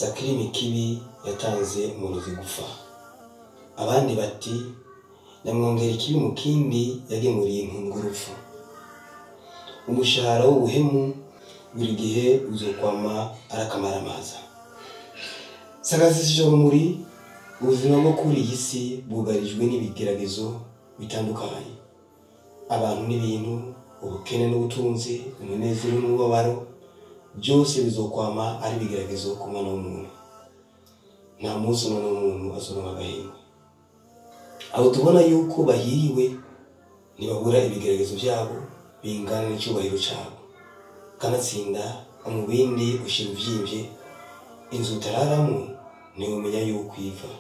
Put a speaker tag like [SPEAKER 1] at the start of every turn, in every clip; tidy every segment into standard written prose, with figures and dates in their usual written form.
[SPEAKER 1] Sakirimi kibi yatanze umurozi gufa. Abandi bati nyamwongera ikibi mu kindi yagemuriye impungurupfu. Umushahara w'ubuhemu buri gihe uzokwama arakamaramaza. Sakazisije rumuri, ubuzima bwo kuri iyi si bwugarijwe n'ibigeragezo bitandukanye. Abantu n'ibintu, ubukene n'ubutunzi, umunezero n'umubabaro, byose bizokwama ari ibigeragezo ku mwana w'umuntu. Nta munsi umwana w'umuntu azoronka agahenge. Abo tubona yuko bahiriwe ntibabura ibigeragezo byabo bingana n'icyubahiro cyabo. Kanatsinda umubindi ushira uvyimvye, inzu utararamo ntiwumenya yuko iva.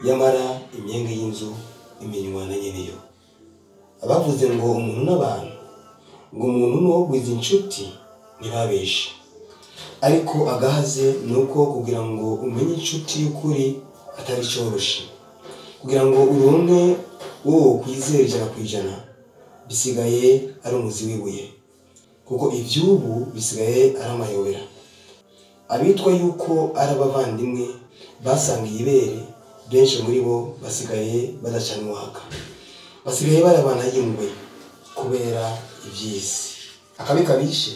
[SPEAKER 1] Yamara imyenge y'inzu imenywa na nyeneyo. Abavuze ngo umuntu n'abantu, ngo umuntu n'uwogwiza inshuti ntibabeshe. Ariko agahaze nuko kugira ngo umenye inshuti y'ukuri atari coroshe. Kugira ngo uronke uwo kwizera 100% bisigaye ari umuzi w'ibuye, kuko ivy'ubu bisigaye ari amayobera. Abitwa yuko ari abavandimwe basangiye ibere, benshi muri bo basigaye badacana uwaka, basigaye barabana y'ingwe kubera ivy'isi. Akabi kabishe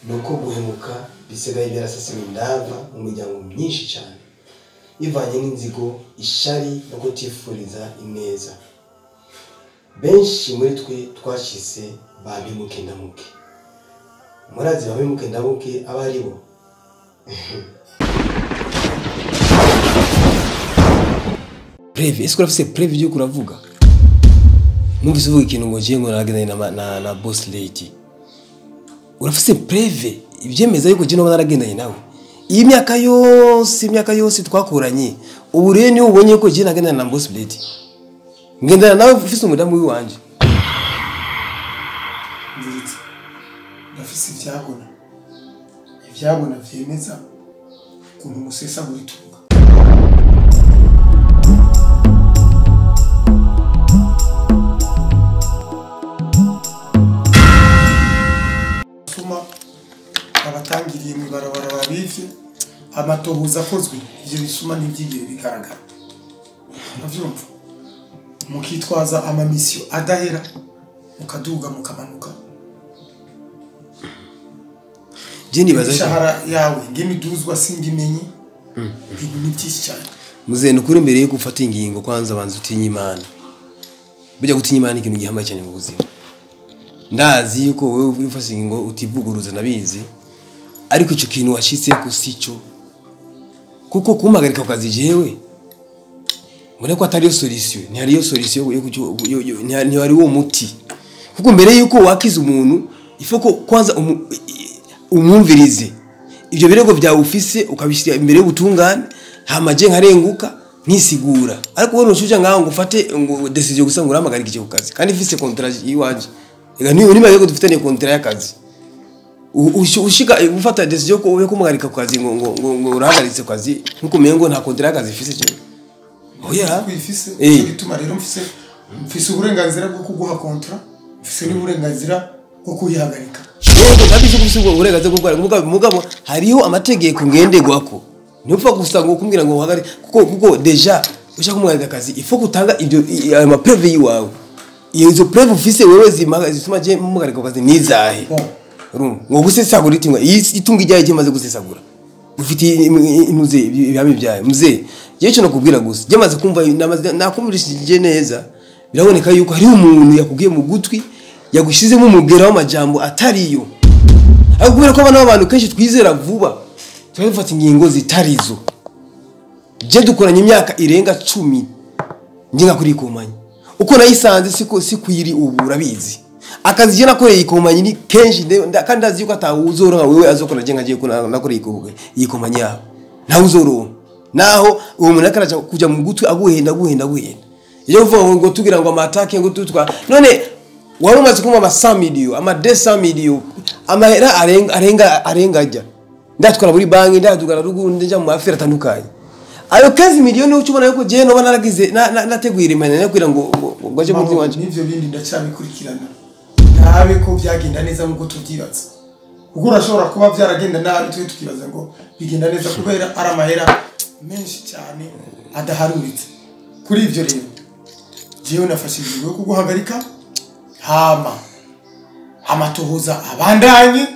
[SPEAKER 1] nuko guhemuka bisigaye byarasasiwe indava mu miryango myinshi cyane, bivanye n'inzigo, ishari no kutifuriza ineza. Benshi muri twe twashyize ba mpemuke ndamuke. Murazi ba mpemuke ndamuke aba ari bo? Preve, ese urafise preve y'uko uravuga? Numvise uvuga ikintu ngo ngiye ngo naragendanye na boss lady. Urafise preve ibyemeza yuko je naragendanye nawe? Iyi myaka yose twakoranye, ubu rero niwe ubonye ko je nagendana na boss lady. Ngendana nawe ufise umudamu wiwanje.
[SPEAKER 2] Nziza. Ndafise ivyabona. Ivyabona vyemeza ukuntu musesagura itunga. Suma abatangiriye mu barabara babivye, amatohoza akozwe, ivyo bisuma ntivyigere bigaragara. Uravyumva? Mukitwaza amamisiyo adahera, mukaduga mukamanuka.
[SPEAKER 1] Je nibaza
[SPEAKER 2] imishahara yawe ngene iduzwa singimenye, ibintu ni byinshi cyane.
[SPEAKER 1] Muze nukuri mbere yo gufata ingingo kwanza banza utinye Imana. Burya gutinya Imana ni ikintu gihambaye cyane mu buzima. Ndazi yuko wewe ufashe ingingo utivuguruza nabizi, ariko ico kintu washitse ko sico. Kuko kumpagarika ku kazi jewe mbona ko atari yo solution, ntihari yo solution yo ntihari uwo muti. Kuko mbere yuko wakiza umuntu ifo ko kwanza umwumvirize ibyo birego byawe ufise ukabishyira imbere y'ubutungane, hama je nkarenguka nkisigura. Ariko wowe nushuja ngaho ngo ufate ngo decision gusa ngo uramagarika icyo kazi kandi ifise contrat yiwanje. Ega niyo niba yego dufitanye contrat y'akazi. Ushika ufata decision ko yo kumugarika ku kazi ngo ngo urahagaritse ku kazi nkuko umengo nta contrat y'akazi ifise cyo. Oya
[SPEAKER 2] ifise gituma rero mfise uburenganzira bwo kuguha contrat, mfise n'uburenganzira bwo kuyihagarika.
[SPEAKER 1] Yego ndabizi ko ufise uburenganzira bwo guhagarika, mugabo hariho amategeko ngenderwako. Ntupfa gusa ngo kumbwira ngo uhagarike kuko deja ushaka kumuhagarika akazi ifo gutanga ibyo ayo ma preuve yiwawe. Izo preuve ufise wewe zituma je mumuhagarika akazi nizahe? Ngo gusesagura itunga itunga ijyaye kimaze gusesagura. Ufite intuze ibihami byayo. Mzee, je cyo nakubwira gusa. Je maze kumva nakumvishije neza, biraboneka yuko hari umuntu yakubwiye mu gutwi yagushizemo umugera w'amajambo atariyo. Ariko kubera ko abana b'abantu kenshi twizera vuba, twafata ingingo zitarizo. Je dukoranye imyaka irenga 10 nginga kuri ikomanya. Uko nayisanze siko sikwiri ubu urabizi. Akazi je nakoreye ikomanya ni kenshi kandi ndazi yuko atawuzoronka wewe azokora je nkagiye nakoreye ikomanya yawe. Ntawuzoronka. Naho uwo muntu akaraja kuja mu gutwi aguhenda aguhenda aguhenda. Iyo uvuga ngo tugira ngo amatake ngo tutwa none wari umaze kumva ama 100 million ama 200 million amahera arenga arenga ajya. Ndatwara muri banki ndadugara rugundi nja mu affaire atandukanye. Ayo 15 million ucubona yuko je no banaragize nateguye imana nakwira ngo ngo aje muri wanje.
[SPEAKER 2] Nivyo bindi ndacyabikurikirana. Nabe ko byagenda neza nkuko tuvyibaza. Kuko urashobora kuba byaragenda nabi twe tukibaza ngo bigenda neza kubera ari amahera menshi cyane adaharuritse. Kuri ivyo rero jewe nafashe ingingo yo kuguhagarika, hama amatohoza abandanye,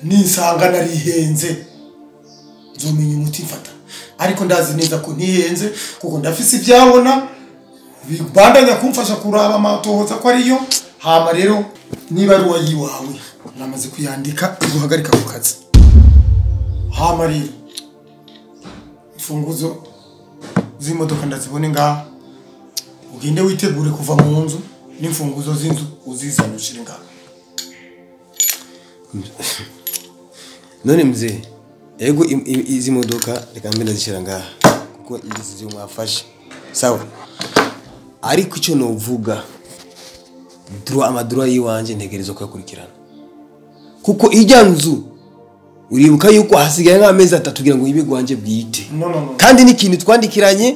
[SPEAKER 2] ninsanga narihenze nzomenya umuti mfata, ariko ndazi neza ko ntihenze kuko ndafise ivyabona bibandanya kumfasha kuraba amatohoza ko ariyo. Hama rero niba ari uwayiwawe namaze kuyandika iguhagarika ku kazi. Hama rero imfunguzo z'imodoka ndazibone ngaha, ugende witegure kuva mu nzu n'imfunguzo z'inzu uzizane ushire ngaha.
[SPEAKER 1] None mzee, ego izi modoka reka mbe ndazishira ngaha kuko izi zyo mwafashe. Sawa. Ariko icyo novuga droit amadroit yiwanje ntegerezo kuyakurikirana. Kuko ijya nzu uribuka yuko hasigaye nk'amezi 3 kugira ngo ibe gwanje bwite.
[SPEAKER 2] No.
[SPEAKER 1] Kandi n'ikintu twandikiranye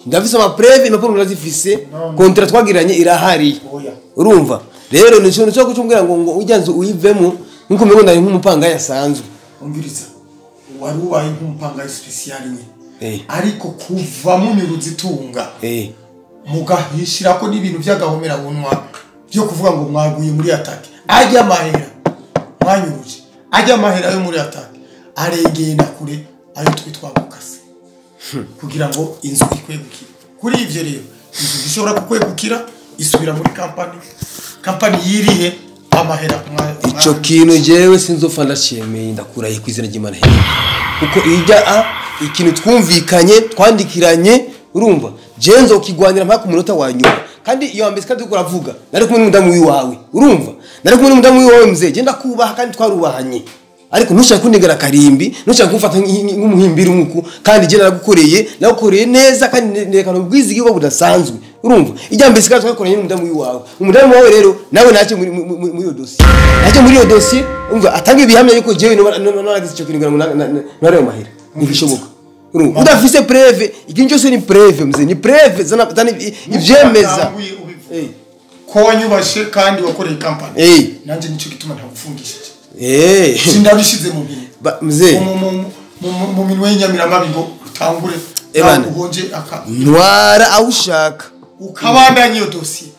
[SPEAKER 1] ndafise ama preuve, impapuro ndazifise, contrat twagiranye irahari. Urumva? Rero ni cyo cyo kucumbwira ngo ujya nzu uyivemo nkuko mego ndari nk'umupanga yasanzwe.
[SPEAKER 2] Umviriza. Wari ubaye nk'umupanga special nye. Ariko kuva mu nyuruzitunga. Mugahishirako n'ibintu by'agahomera bunwa byo kuvuga ngo mwaguye muri attaque. Ajya amahera mwanyuruje. Ajya amahera yo muri attaque arengeye na kure ayo twitwagukase. Kugira ngo inzu ikwegukire. Kuri ivyo rero inzu ishobora kukwegukira isubira muri company yirihe amahera.
[SPEAKER 1] Ico kintu jewe sinzofa ndashemeye ndakuraye kwizina ry'Imana he. Kuko ijya ikintu twumvikanye twandikiranye urumva jewe nzokigwanira mpaka umunota wa nyuma. Kandi iyo ambese kandi uravuga nari kumwe n'umudamu wiwawe urumva nari kumwe n'umudamu wiwawe mzee je ndakubaha kandi twarubahanye, ariko ntushaka kunigara karimbi, ntushaka kumfata nk'umuhimbira umuku, kandi je naragukoreye neza kandi nerekana ubwizigirwa budasanzwe urumva. Ijya mbese kandi twakoranye n'umudamu wiwawe, umudamu wawe rero nawe nace muri iyo dossier, nace muri iyo dossier urumva atanga ibihamya yuko jewe naragize ico kintu ngo nare mahera ntibishoboka. Urumva udafise preuve, ikintu cyose ni preuve mzee, ni preuve zana ivyemeza
[SPEAKER 2] ko wanyubashe kandi wakoreye company. Nanje nico gituma ntagufungishije. Sindabishize mu bintu
[SPEAKER 1] mzee
[SPEAKER 2] mu minwe y'inyamiramabi ngo utangure ugonje aka
[SPEAKER 1] ntwara aho ushaka
[SPEAKER 2] ukabandanya iyo dossier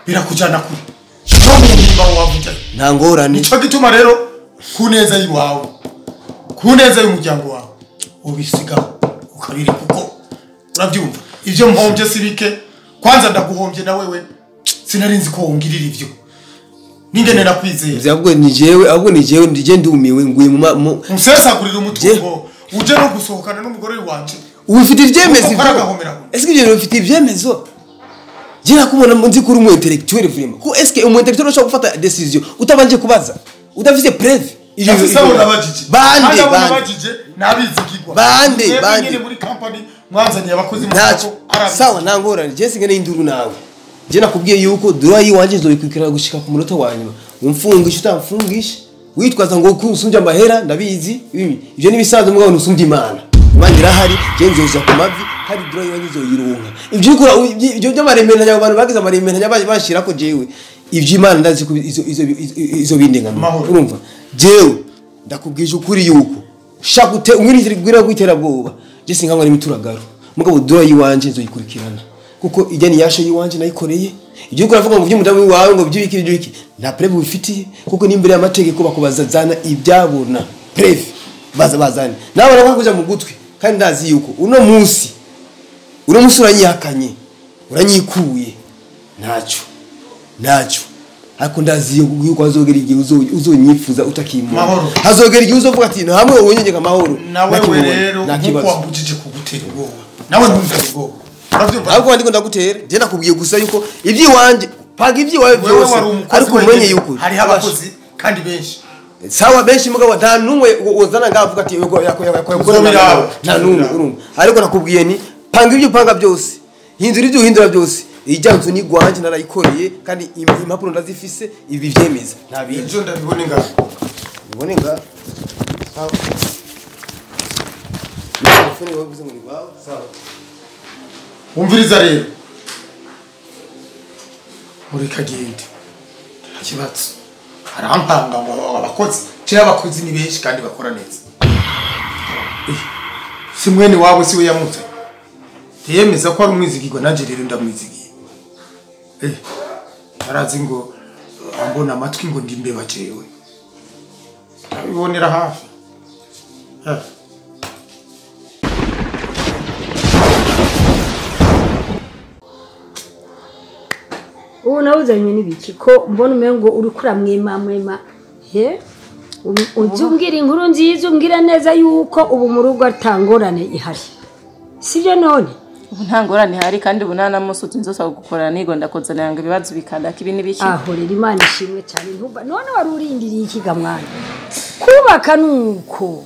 [SPEAKER 2] birakujana kure nimba wavuja
[SPEAKER 1] nta ngorane.
[SPEAKER 2] Nico gituma rero ku neza yiwawe, ku neza y'umuryango wawe ubisiga ukabiri, kuko urabyumva ivyo mpombye sibike. Kwanza ndaguhombye na wewe sinarinzi ko wongirira ivyo ningene nakwizeye.
[SPEAKER 1] Ahubwo ni jewe ndije ndumiwe nguye mu
[SPEAKER 2] musesagurira umutungo uje no gusohokana n'umugore wanje.
[SPEAKER 1] Ubifite ivyemezo? Est-ce que je ufite ivyemezo? Je nakubona nzi kuri umu intellectuel vraiment. Ko est-ce que umu intellectuel ushobora gufata decision utabanje kubaza udafite preuve?
[SPEAKER 2] Bande nabizigirwa bande muri company mwanzaniye abakozi mu
[SPEAKER 1] sawa nta ngorane. Je singene induru nawe. Je nakubwiye yuko droit yiwanje nzobikwikira gushika ku munota wa nyuma. Umfungisha utamfungisha witwaza ngo kusumbya amahera ndabizi ibyo nibisanzwe mugabo ntusumbya Imana. Imana irahari, je nzoza ku mavi hari droit yiwanje nzoyironka. Ibyo ukora ibyo by'amaremena abantu bagize amaremena bashira ko jewe ibyo Imana ndazi ko izo bindengano. Urumva jewe ndakubwije ukuri yuko shaka ute umwirizira gwitera bwoba je sinkangwa n'imituragaro mugabo droit yiwanje nzoyikurikirana kuko ijya ni yasho yiwanje nayikoreye. Ibyo uravuga ngo by'umudamu wawe ngo by'ibiki by'ibiki nta preuve ubifitiye kuko n'imbere y'amategeko bakubaza zana ibyabona preuve baza bazane nawe barakuja mu gutwi. Kandi ndazi yuko uno munsi uranyihakanye uranyikuye ntacyo ariko ndazi yuko hazogera igihe uzonyifuza utakimura, hazogera igihe uzovuga ati hamwe wonyengeka amahoro.
[SPEAKER 2] Nawe rero nkuko wambujije kugutera ubwoba nawe ntumvira ubwoba.
[SPEAKER 1] Ahubwo ndiko ndagutera je nakubwiye gusa yuko ibyiwanje panga ibyiwawe byose ariko umenye yuko
[SPEAKER 2] hari abakozi kandi benshi.
[SPEAKER 1] Sawa benshi mugabo nta numwe uzana ngavuga ati yakora nta numwe urumva. Ariko nakubwiye ni panga ibyo panga byose, hindura ibyo uhindura byose, ijya nzu ni gwanje narayikoreye kandi impapuro ndazifise ibi vyemeza nta bindi.
[SPEAKER 2] Ejo ndabibone ngaho.
[SPEAKER 1] Bibone ngaho. Sawa. Telefone wavuze ngo ni gwawe. Sawa.
[SPEAKER 2] Umviriza rero mureka gende nta kibazo. Arampanga ngo abakozi cyo abakozi ni benshi kandi bakora neza. Si mwene wabo siwe yamutse. Yemeza ko ari umwizigirwa nanje rero ndamwizigiye. Arazi ngo ambona amatwi ngo ndi mbeba jewe. Abibonera hafi.
[SPEAKER 3] Ubu nawe uzanye n'ibiki ko mbona umengo uri kuramwema mwema he uzumbwira inkuru nziza umbwira neza yuko ubu mu rugo atangorane ihari sibyo none
[SPEAKER 4] ubu ntangorane ihari kandi ubu nta namusuti nzosaba gukorana nigo ndakozana yanga ibibazo bikandaka ibi n'ibiki
[SPEAKER 3] aho rero Imana ishimwe cyane ntuba none wari urindiriye iki ga mwana kubaka nuko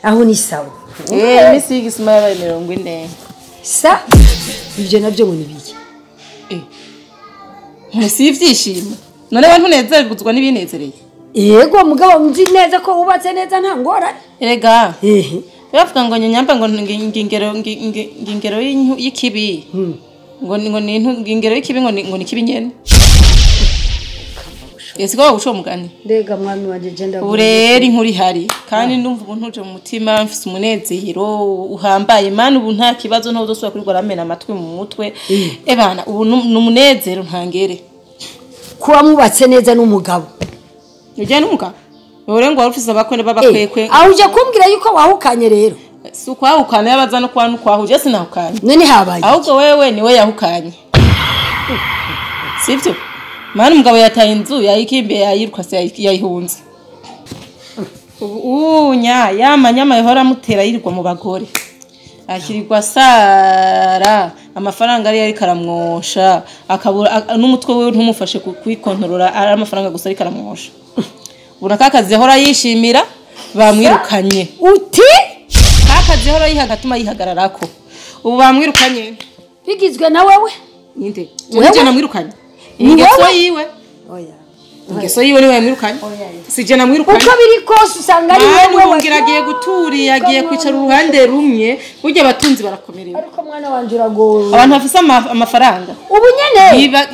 [SPEAKER 3] aho ni sawa
[SPEAKER 4] imisi y'igisuma yabaye 40
[SPEAKER 3] sa ibyo nabyo ngo ni biki
[SPEAKER 4] si ibyishimo none we ntunezerwa n'ibinezereye
[SPEAKER 3] yego mugabo nzi neza ko wubatse neza nta ngorane
[SPEAKER 4] erega bavuga ngo nyanyamba ngo ngingero y'ikibi ngo ni ngingero y'ikibi ngo ni kibi nyene ese ko guco mugani
[SPEAKER 3] ndega mwami wanje je ndavuga
[SPEAKER 4] ureri inkuru ihari kandi ndumva ubu ntuje mu mutima mfise umunezero uhambaye Imana ubu nta kibazo nto uzosubira kuri rwaramena amatwi mu mutwe ebana ubu numunezero ntangere
[SPEAKER 3] kuba mubatse neza n'umugabo
[SPEAKER 4] ujye n'umugabo ure ngo warufise abakwe babakwekwe
[SPEAKER 3] aho uje kumbwira yuko wahukanye rero
[SPEAKER 4] si ukwahukana yabaza no kwa nukwahuje sinahukanye
[SPEAKER 3] none habaye
[SPEAKER 4] ahubwo wewe niwe yahukanye sivyo Mani umugabo yataye inzu yayikimbiye yayiruka se yayihunze. Ubu nya yamanyama yahora amutera yirirwa mu bagore. Akirirwa sara amafaranga ari yari karamwosha akabura n'umutwe we ntumufashe kwikontorora ari amafaranga gusa ari karamwosha. Ubona kakazi yahora yishimira bamwirukanye.
[SPEAKER 3] Uti
[SPEAKER 4] kakazi yahora yihagatuma yihagararako. Ubu bamwirukanye.
[SPEAKER 3] Bigizwe na wewe?
[SPEAKER 4] Ninde? Wewe namwirukanye. Ingeso yiwe.
[SPEAKER 3] Oya.
[SPEAKER 4] Ingeso yiwe niwe yamwirukanye. Sije namwirukanye.
[SPEAKER 3] Uko biri kose usanga ari wewe
[SPEAKER 4] wongera agiye guturi agiye kwicara uruhande rumwe burya abatunzi barakomerewe.
[SPEAKER 3] Ariko mwana wanje uragowe.
[SPEAKER 4] Abantu bafise amafaranga.
[SPEAKER 3] Ubu nyene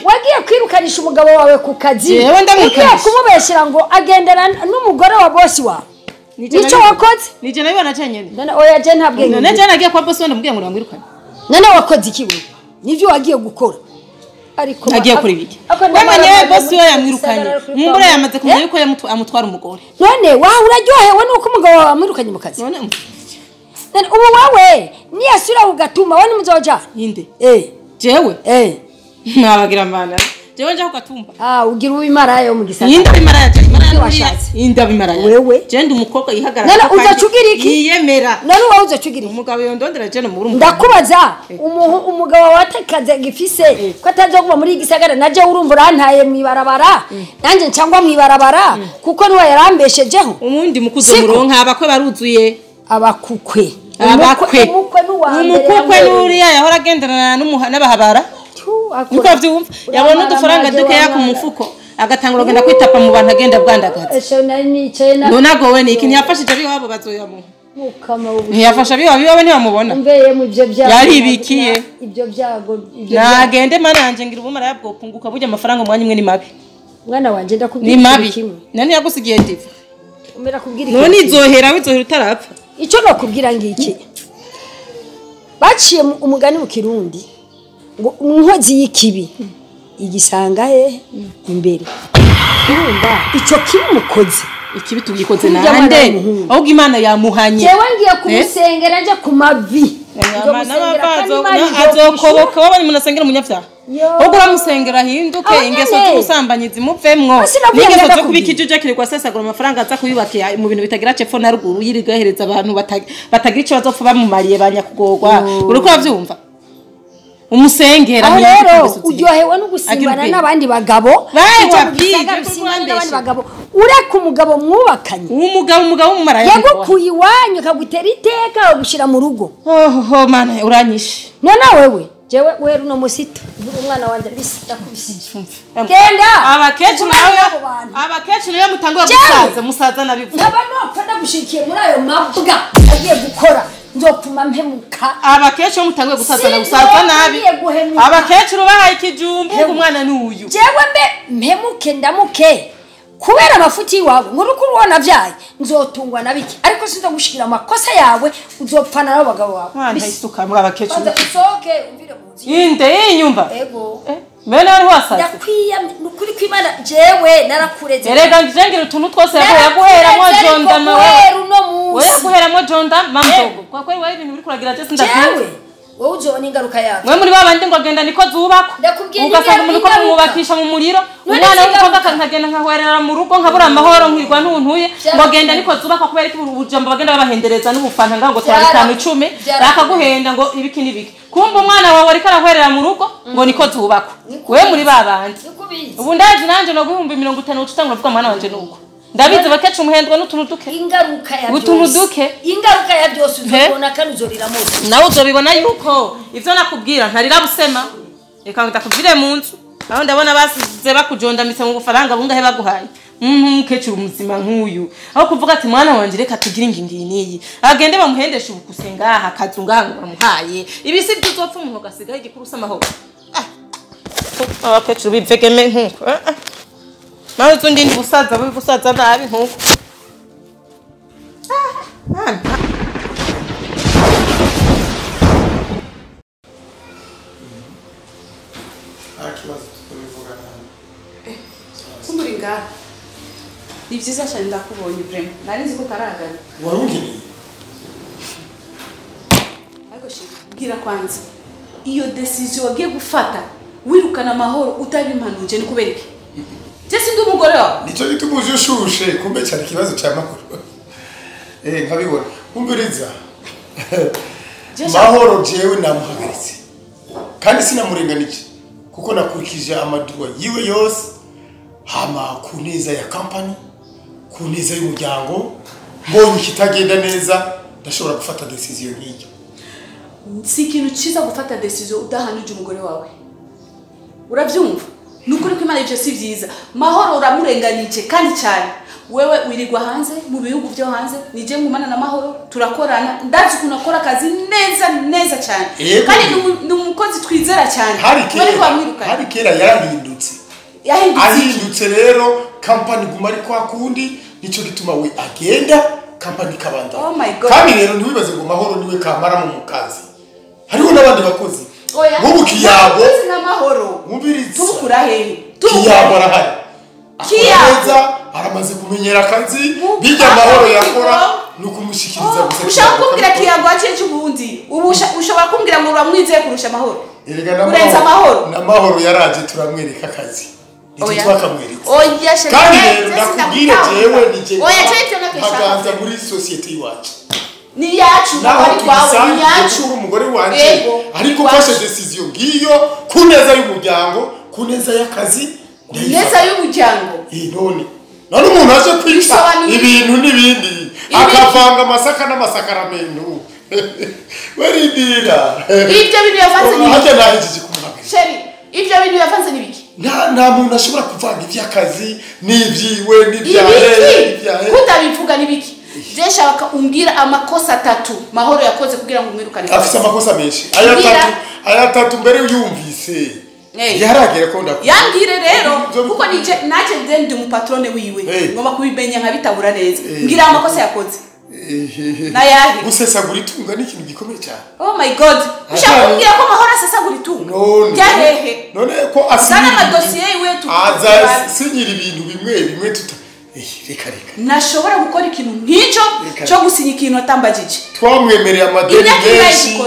[SPEAKER 3] wagiye kwirukanisha umugabo wawe ku kazi.
[SPEAKER 4] Yewe ndamwirukanisha.
[SPEAKER 3] Kumubeshera ngo agendana n'umugore wa boss wawe. Nico wakoze?
[SPEAKER 4] Nije nabibona cenyene.
[SPEAKER 3] None oya je ntabwenge.
[SPEAKER 4] None je nagiye kwa boss wende ndamubwiye ngo namwirukanye.
[SPEAKER 3] None wakoze iki wewe? Nivyo wagiye gukora. Ariko
[SPEAKER 4] agiye kuri biki wewe nyewe boss we yamwirukanye mumbura yamaze kumenya yuko amutwara umugore
[SPEAKER 3] none wawe uraryohewe nuko umugabo wawe amwirukanye mu kazi
[SPEAKER 4] none
[SPEAKER 3] ubu wawe niyasura ugatuma we nimuzoja
[SPEAKER 4] inde jewe mwabagira mana jewe nja kugatumba
[SPEAKER 3] ugira ubimara yo mu gisagara
[SPEAKER 4] inde bimaraya inde bimaraya
[SPEAKER 3] wewe
[SPEAKER 4] je ndi umukobwa yihagarara
[SPEAKER 3] none uzacugira iki
[SPEAKER 4] yiyemera
[SPEAKER 3] none wowe uzacugira iki
[SPEAKER 4] umugabo yondondera je no muri
[SPEAKER 3] ndakubaza umugabo watakaze gifise ko atazokuba muri gisagara naje urumva urantaye mwibarabara nanje ncangwa mwibarabara kuko niwe yarambeshejeho
[SPEAKER 4] umundi mukuzo muronka abakwe baruzuye
[SPEAKER 3] abakukwe
[SPEAKER 4] abakwe
[SPEAKER 3] umukwe
[SPEAKER 4] nuriya yahora agendana n'abahabara niko avyumva yabona udufaranga dukeya ku mufuko agatangura kugenda kwitapa mu bantu agenda bwandagaza none agowe niki ntiyafashije abiwabo bazoyamuha ntiyafasha abiwabo ntibamubona yaribikiye nagende mana yanje ngira ubumara yabwopunguka burya amafaranga umwanya umwe ni mabi
[SPEAKER 3] mwana wanje ndakubwira
[SPEAKER 4] ni mabi nani yagusigiye diva none izohera wizohera utarapfa
[SPEAKER 3] ico nokubwira ngiki baciye umugani mu Kirundi ngo inkozi y'ikibi igisanga he imbere urumva ico kibi mukozi
[SPEAKER 4] ikibi tugikoze nande ahubwo Imana yamuhanye
[SPEAKER 3] jewe ngiye kumusengera nje ku mavi
[SPEAKER 4] azokoboka wabonye umuntu asengera umunyabyaha ahubwo uramusengera ahinduke ingeso z'ubusambanyi zimuvemwo n'ingeso zo kubika ijuje akirirwa asesagura amafaranga aza kuyubakira mu bintu bitagira cepfo na ruguru yirirwa yohereza abantu batagira ico bazopfa bamumariye ba nyakugorwa uriko uravyumva umusengera
[SPEAKER 3] rero uryohewe no gusimbana n'abandi bagabo n'abandi bagabo ureka umugabo mwubakanye
[SPEAKER 4] umugabo w'umumaraya
[SPEAKER 3] yagukuye iwanyu akagutera iteka agushyira mu rugo
[SPEAKER 4] oho mana uranyishe
[SPEAKER 3] none wewe jewe wera uno musita umwana wanjye ndakubise genda
[SPEAKER 4] abakecuru iyo mutangura gusaza musaza nabivuga
[SPEAKER 3] nkaba nopfa ndagushikiye muri ayo mabwa agiye gukora Nzopfuma mpemuka.
[SPEAKER 4] Abakecuru mutanguye gusazana gusaza nabi. Abakecuru bahaye ikijumbu umwana n'uyu.
[SPEAKER 3] Jewe mbe mpemuke ndamuke. Kubera amafuti iwawe ngurukuru wanavyaye nzotungwa nabiki ariko sinzogushikira amakosa yawe uzopfana nabo bagabo bawe.
[SPEAKER 4] Mwana isuka muri abakecuru.
[SPEAKER 3] Usohoke umvire mu nzu.
[SPEAKER 4] Inde inyumba.
[SPEAKER 3] Ego.
[SPEAKER 4] Mene wari wasaze.
[SPEAKER 3] Ndakwiya nukuri kwimana jewe narakureze.
[SPEAKER 4] Erega njengira utuntu twose yaguheramo jonda mawe.
[SPEAKER 3] Wewe
[SPEAKER 4] yaguheramo jonda mamdogo. Kwa kweli wewe ibintu biri kuragira je sindakwira.
[SPEAKER 3] Wowe uzobona ingaruka yawe.
[SPEAKER 4] Mwe muri babandi ngo agenda niko zubakwa. Ugasanga umuntu ko mwubakisha mu muriro, umwana w'umukobwa akankagenda nkahwerera mu rugo nkabura amahoro nkirwa ntuntuye, ngo agenda niko zubakwa kubera ko ubujambo bagenda babahendereza n'ubufanta ngo tara 5 bakaguhenda ngo ibiki n'ibiki. Kumba umwana wawe ariko arahwerera mu rugo ngo niko zubakwa. Wewe muri babandi. Ubu ndazi nanje no guhumbi 50 ucutangura vuga mwana wanje nuko. Ndabizi bakecu umuhendwa n'utuntu duke.
[SPEAKER 3] Ingaruka ya byose.
[SPEAKER 4] Utuntu duke.
[SPEAKER 3] Ingaruka ya byose uzobona kandi uzoriramo.
[SPEAKER 4] Nawe uzobibona yuko ivyo nakubwira ntarira busema. Reka ndakubwire mu nzu. Aho ndabona basize bakujondamitse mu bufaranga bungahe baguhaye. Mukecuru muzima nk'uyu. Aho kuvuga ati mwana wanje reka tugire ingingi niyi. Agende bamuhendesha ubukusenga aha kazunga ngo bamuhaye. Ibisi byuzopfa umuntu gasigaye igikuru samahoro. Abakecuru bivegeme nkuko. Nawe uzundi ndi busaza bubi busaza nabi nkuko.
[SPEAKER 2] Akibazo tubivuga nabi.
[SPEAKER 5] Kumburi nga. Ni byiza cyane ndakubonye vraiment. Nari nzi ko utaragana.
[SPEAKER 2] Warungeneye.
[SPEAKER 5] Ariko shit, bwira kwanza. Iyo decision wagiye gufata wirukana amahoro utabimpanuje ni kubera iki? Jesi ndi umugore wawe.
[SPEAKER 2] Nico gituma uje ushushe kumbe cyari kibazo cya makuru. Nkabibona. Umviriza. Mahoro jewe namuhagaritse. Kandi sinamurenganije kuko nakurikije amaduwa yiwe yose hama kuneza ya company, kuneza y'umuryango, mbonye kitagenda neza ndashobora gufata decision nk'iyo.
[SPEAKER 5] Si ikintu cyiza gufata decision udahanuje umugore wawe. Uravyumva? Nukuri ko Imana ivyo si vyiza. Mahoro uramurenganije kandi cyane. Wewe wirirwa hanze mu bihugu byo hanze, nije ngumana na Mahoro turakorana, ndazi ukuntu akora akazi neza neza cyane. Kandi ni umukozi twizera cyane.
[SPEAKER 2] Hari kera yarahindutse. Ahindutse rero company guma ari kwa kundi nico gituma we agenda company kabanda.
[SPEAKER 5] Oh my God.
[SPEAKER 2] Kandi rero ntiwibaze ngo Mahoro niwe kamara mu kazi. Hariho n'abandi bakozi. Mubu kiyabo
[SPEAKER 5] na Mahoro.
[SPEAKER 2] Mubiriza.
[SPEAKER 5] Tubukura hehe?
[SPEAKER 2] Kiyabo arahari. Kiyabo aramaze kumenyera akazi bijya Mahoro yakora nukumushikiriza gusa.
[SPEAKER 5] Ushaka kumbwira Kiyabo acenje ubundi. Ubu ushobora kumbwira ngo uramwizeye kurusha Mahoro.
[SPEAKER 2] Erega na Mahoro. Na Mahoro yaraje turamwereka akazi. Nitwe twakamwereka.
[SPEAKER 5] Oya shaka.
[SPEAKER 2] Kandi rero ndakubwira jewe nije.
[SPEAKER 5] Oya cece
[SPEAKER 2] nakishaka. Muri society iwacu.
[SPEAKER 5] Ni yacu ari kwawe ni yacu
[SPEAKER 2] umugore wanje ariko mfashe decision ngiyo kuneza y'umuryango kuneza y'akazi
[SPEAKER 5] neza y'umuryango
[SPEAKER 2] none none umuntu aje kwica ibintu nibindi akavanga amasaka n'amasakaramentu werindira
[SPEAKER 5] ibyo bintu yavanze ni
[SPEAKER 2] hajya nahijije kumuhagarika
[SPEAKER 5] sheri ibyo bintu yavanze ni biki
[SPEAKER 2] nta muntu ashobora kuvanga iby'akazi n'ibyiwe n'ibyahe
[SPEAKER 5] kutabivuga ni biki Jeshaka umbwira amakosa atatu Mahoro yakoze kugira ngo umwirukane.
[SPEAKER 2] Afise amakosa menshi. Aya atatu mbere yumvise. Yaragera ko ndakubwira.
[SPEAKER 5] Yambwire rero kuko nije naje ndi mu patrone wiwe. Ngomba kubimenya nkabitabura neza. Mbwira amakosa yakoze. Nayahe.
[SPEAKER 2] Gusesagura itunga ni ikintu gikomeye cyane.
[SPEAKER 5] Oh my God. Ushaka kumbwira ko Mahoro asesagura itunga?
[SPEAKER 2] None. None ko asinyira
[SPEAKER 5] amadosiye yiwe tu.
[SPEAKER 2] Aza sinyira ibintu bimwe bimwe tuta. Reka reka.
[SPEAKER 5] Nashobora gukora ikintu nk'icyo cyo gusinya ikintu atambagije.
[SPEAKER 2] Twamwemereye amadeni menshi.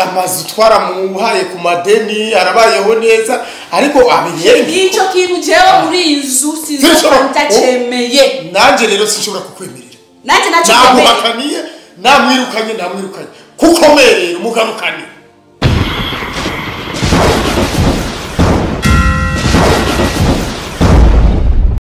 [SPEAKER 2] Amazu twaramuhaye ku madeni arabayeho neza ariko amenyere.
[SPEAKER 5] Icyo kintu jewe muri inzu sinzotacemeye.
[SPEAKER 2] Nanje rero sinshobora kukwemerera.
[SPEAKER 5] Nanje nacyo
[SPEAKER 2] namwirukanye namwirukanye. Kuko merera umugarukane.